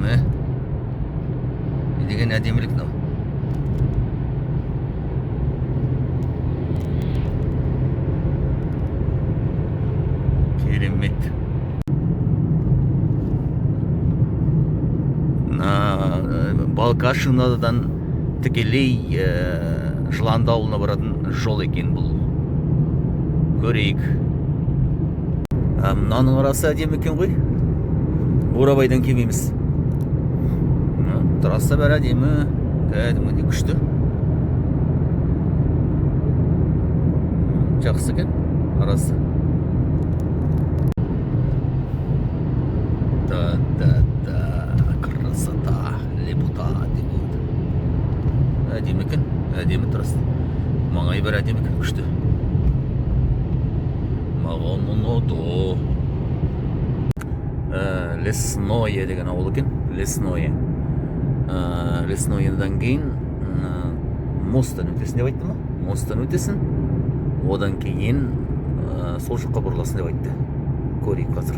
Мә, не деген әдемілік мынау! Керемет! Мына Балкашинодан тікелей Жыланды ауылына баратын жол екен бұл. Көрейік. Мынаның арасы әдемі екен ғой. Бурабайдан келмейміз. Мына трасса, бәрі әдемі, кәдімгідей күшті. Жақсы екен арасы. Да, да, да, красота, лепота деп қояды. Әдемі екен, әдемі трасса, маңай бәрі әдемі екен, күшті. Маған ұнады. Лесное деген ауыл екен, Лесное. Лесноедан кейін мосттан өтесің деп айтты ма, мосттан өтесің, одан кейін сол жаққа бұрыласың деп айтты. Көрейік қазір.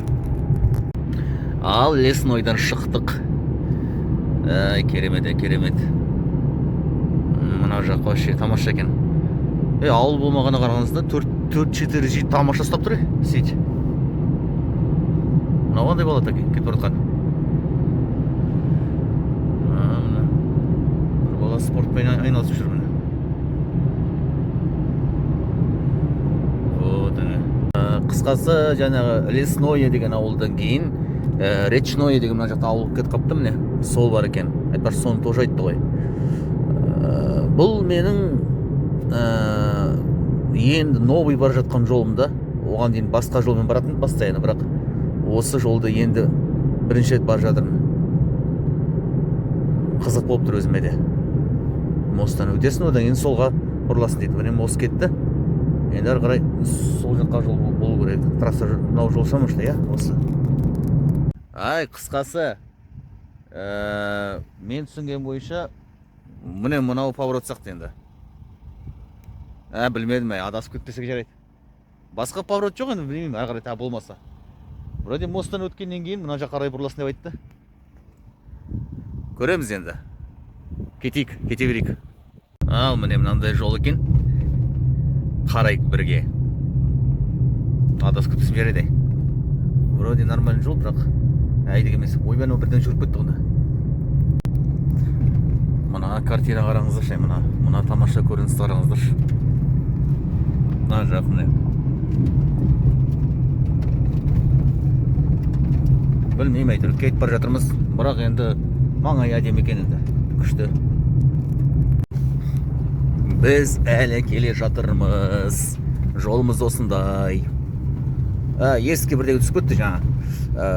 Ал Леснойдан шықтық. Әй, керемет, әй, керемет! Мына жақ вообще тамаша екен. Е, ауыл болмағанына қарағанда, төрт төрт четыре G тамаша ұстап тұр, е, сеть. Мынау қандай бала екен кетіп бара жатқан? А, мына бір бала спортпен айналысып жүр, міне. Вот әне. Қысқасы, жаңағы Лесное деген ауылдан кейін Речное деген мына жақта ауыл кетіп қалыпты, міне, сол бар екен. Айтпақшы, соны тоже айтты ғой. Бұл менің енді новый бара жатқан жолымда. Оған дейін басқа жолмен баратын постоянно, бірақ осы жолды енді бірінші рет бара жатырмын. Қызық болып тұр өзіме де. Мосттан өтесің, одан кейін солға бұрыласың дейді. Міне, мост кетті, енді ары қарай сол жаққа жол болу керек. Трасса мынау жол шығар, иә, осы. Ай, қысқасы, мен түсінген бойынша, міне, мынау поворот сияқты енді. Білмедім, әй, адасып кетпесек жарайды. Басқа поворот жоқ енді, білмеймін, ары қарай тағы болмаса. Вроде мосттан өткеннен кейін мына жаққа қарай бұрыласың деп айтты. Көреміз енді. Кетейік, кете берейік. Ал міне, мынандай жол екен. Қарайық бірге. Адасып кетпесем жарайды. Вроде нормальный жол, бірақ әйдік емес. Ойбай, анау бірден жүріп кетті ғой. Мына картина қараңыздаршы, ай, мына тамаша көріністі қараңыздаршы. Мына жақ, міне. Білмеймін, әйтеуір кетіп бара жатырмыз. Бірақ енді маңай әдемі екен енді. Күшті. Біз әлі келе жатырмыз. Жолымыз осындай. Еске бірдеңе түсіп кетті жаңа.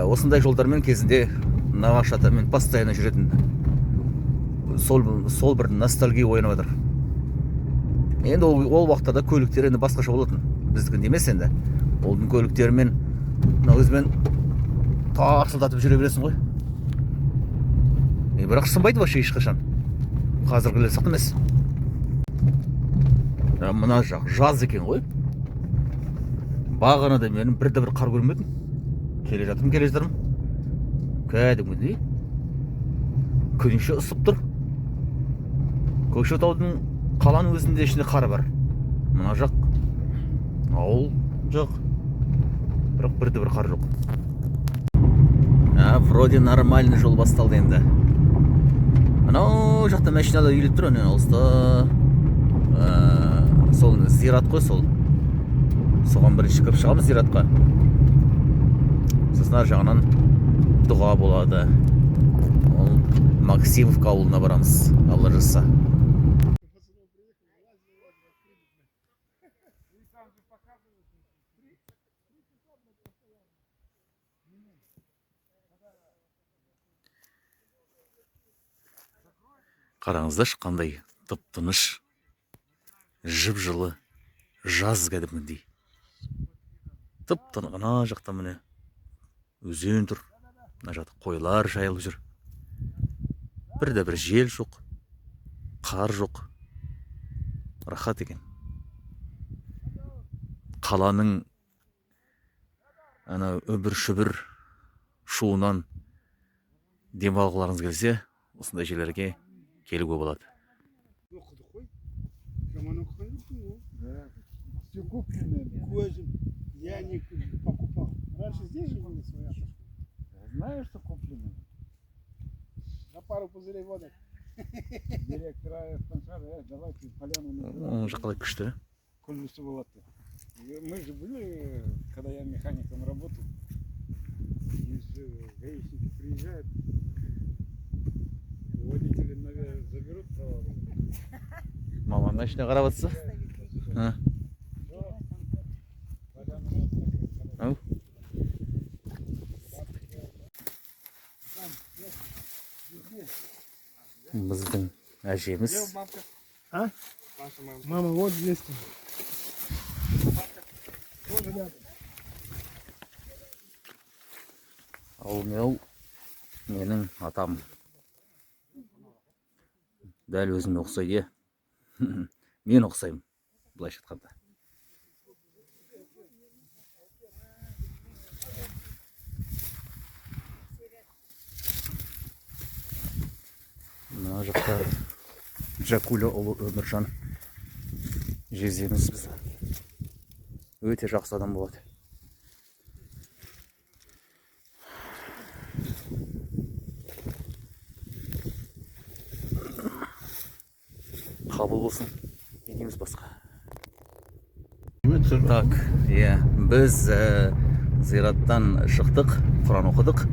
Осындай жолдармен кезінде нағашы атаммен постоянно жүретін. Сол бір ностальгия оянып жатыр. Енді ол уақыттарда көліктер енді басқаша болатын. Біздікіндей емес енді. Олдың көліктерімен мына өзімен тарсылдатып жүре бересің ғой. Бірақ сынбайды вообще ешқашан. Қазіргілер сияқты емес. Мына жақ жаз екен ғой. Бағанада менің бірде бір қар көрмедім. Келе жатырмын, келе жатырмын. Кәдімгідей күнше ысып тұр. Көкшетаудың, қаланың өзінде ішінде қар бар. Мына жақ ауыл жоқ. Бірақ бірде бір қар жоқ. Вроде нормальный жол басталды енді. Анау жақта машиналар үйіліп тұр, анау алыста. Сол зират қой сол. Соған бірінші кіріп шығамыз, зиратқа. Сосын ар жағынан дұға болады. Ол Максимовка ауылына барамыз, Алла жазса. Пацанов приехал, лазил, лазил, открыли, блядь. И сам же показывает. 3 часа, блядь, постоянно. Минут. Когда Қараңыздаршы, қандай тып тыныш, жып жылы жаз, кәдімгідей тып тынық. Ана жақта, міне, өзен тұр, мына жақта қойлар жайылып жүр. Бірде бір жел жоқ, қар жоқ, рахат екен. Қаланың ана үбір шүбір шуынан Демалғыларыңыз келсе, осындай жерлерге келуге болады. Оқыдық қой. Жаман оқыған жоқпын ғой. Да. Все купленное. Көзім. Я не покупал. Раньше здесь же была своя школа. Знаю, что куплено. За пару пузырей водок. Директора Станшара, давайте поляну на Оң жақ қалай күшті. Күллісі болады деп. Мы же были, когда я механиком работал, и гаишники приезжают, водители, наверное, заберут права. Мамам машина қарап жатса. А. Всё, поляну надо закрыть, короче. Ау. Біздің әжеміз. А? Мама, вот здесь. Тоже рядом. Ал мынау менің атам. Дәл өзіме ұқсайды, иә. Мен ұқсаймын, былайша айтқанда. Мына жақта Джакуля ұлы Өміржан жездеміз бізді. Өте жақсы адам болады. Қабыл болсын. Не дейміз басқа? Так, иә, біз зираттан шықтық, Құран оқыдық.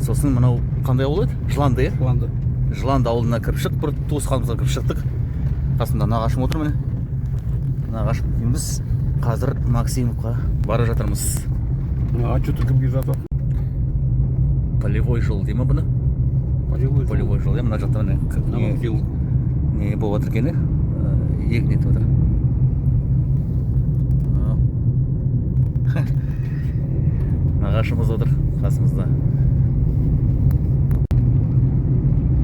Сосын мынау қандай ауыл еді? Жыланды, иә? Жыланды. Жыланды ауылына кіріп шықтық, бір туысқанымызға кіріп шықтық. Қасымда нағашым отыр, міне. Нағашым екеуміз қазір Максимовқа бара жатырмыз. А что ты кімге жатыр? Полевой жол дей ма бұны? Полевой. Полевой жол, иә, мына жақта міне не болып жатыр екен, иә? Егін етіп жатыр. Ау. Нағашымыз отыр қасымызда.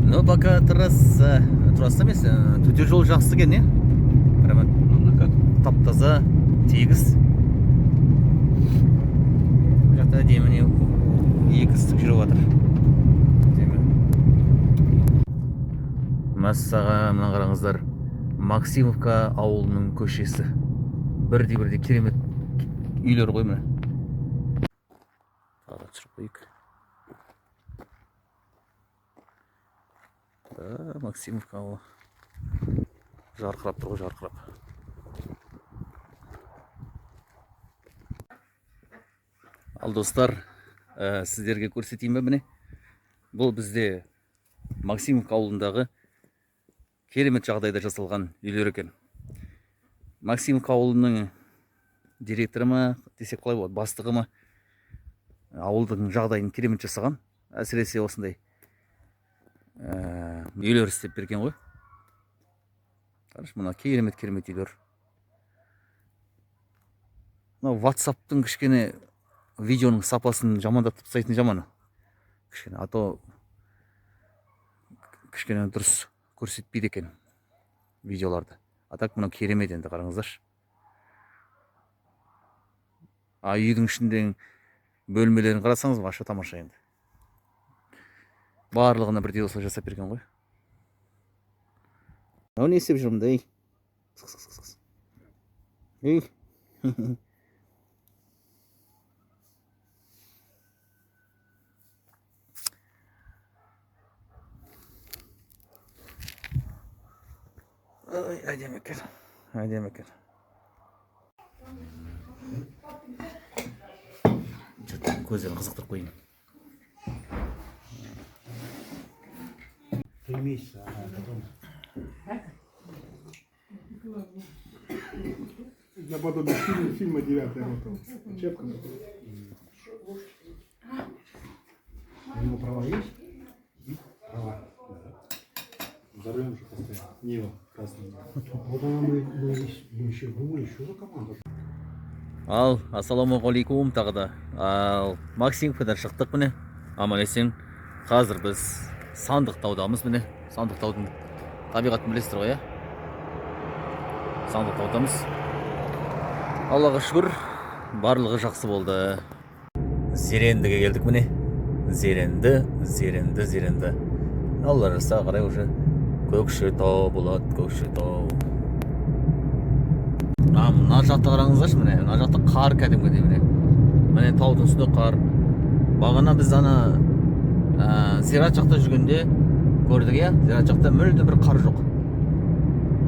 Ну, пока трасса, трасса емес, төте жол жақсы екен, иә? Прямо тап таза, тегіс. Бұл жақта әдемі не егістік жүріп жатыр. Әдемі. Мәссаған, мына қараңыздар. Максимовка ауылының көшесі. Бірде бірде керемет үйлер ғой, міне. Тағы да түсіріп қояйық. Да, Максимовка ауылы. Жарқырап тұр ғой, жарқырап. Ал достар, сіздерге көрсетейін бе, міне. Бұл бізде Максимовка ауылындағы керемет жағдайда жасалған үйлер екен. Максимовка ауылының директоры ма десек қалай болады, бастығы ма, ауылдың жағдайын керемет жасаған. Әсіресе осындай үйлер істеп берген ғой. Қарашы, мына керемет керемет үйлер. Мынау WhatsApp'тың кішкене видеоның сапасын жамандатып тастайтын жаманы. Кішкене, а то кішкене дұрыс көрсетпейді екен видеоларды. А так мынау керемет енді, қараңыздаршы. А үйдің ішіндегі бөлмелерін қарасаңыз, вообще тамаша енді. Барлығына бірдей осылай жасап берген ғой. Мынау не істеп жүр мұнда, ей? Қыс, қыс, қыс, қыс. Ей. Ой, әдемі екен. Әдемі екен. Жұрттың көздерін қызықтырып қояйын. 3 месяца, а потом. Наподобие фильма «Девятая рота». Чепка такая. У него права есть? Права. За рулем же постоянно. Нива красная. Вот она мы еще думали, что за команда. Ал, ассалаумағалейкум тағы да. Ал, Максимовкадан шықтық, міне. Аман есен. Қазір біз Сандықтаудамыз, міне. Сандықтаудың табиғатын білесіздер ғой, иә? Сандықтаудамыз. Аллаға шүкір, барлығы жақсы болды. Зерендіге келдік, міне. Зеренді, Зеренді, Зеренді. Алла жазса, қарай уже Көкшетау болады, Көкшетау. А мына жақта қараңыздаршы, міне, мына жақта қар кәдімгідей, міне. Міне, таудың үстінде қар. Бағана біз ана зират жақта жүргенде көрдік, иә, зират жақта мүлде бір қар жоқ.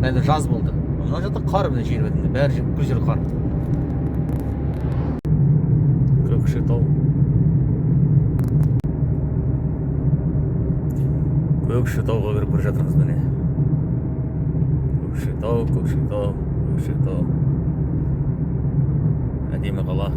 Кәдімгі жаз болды. Мына жақта қар, міне, жер бетінде, бәрі бүкіл жер қар. Көкшетау. Көкшетауға кіріп бара жатырмыз, міне. Көкшетау, Көкшетау, Көкшетау. Әдемі қала.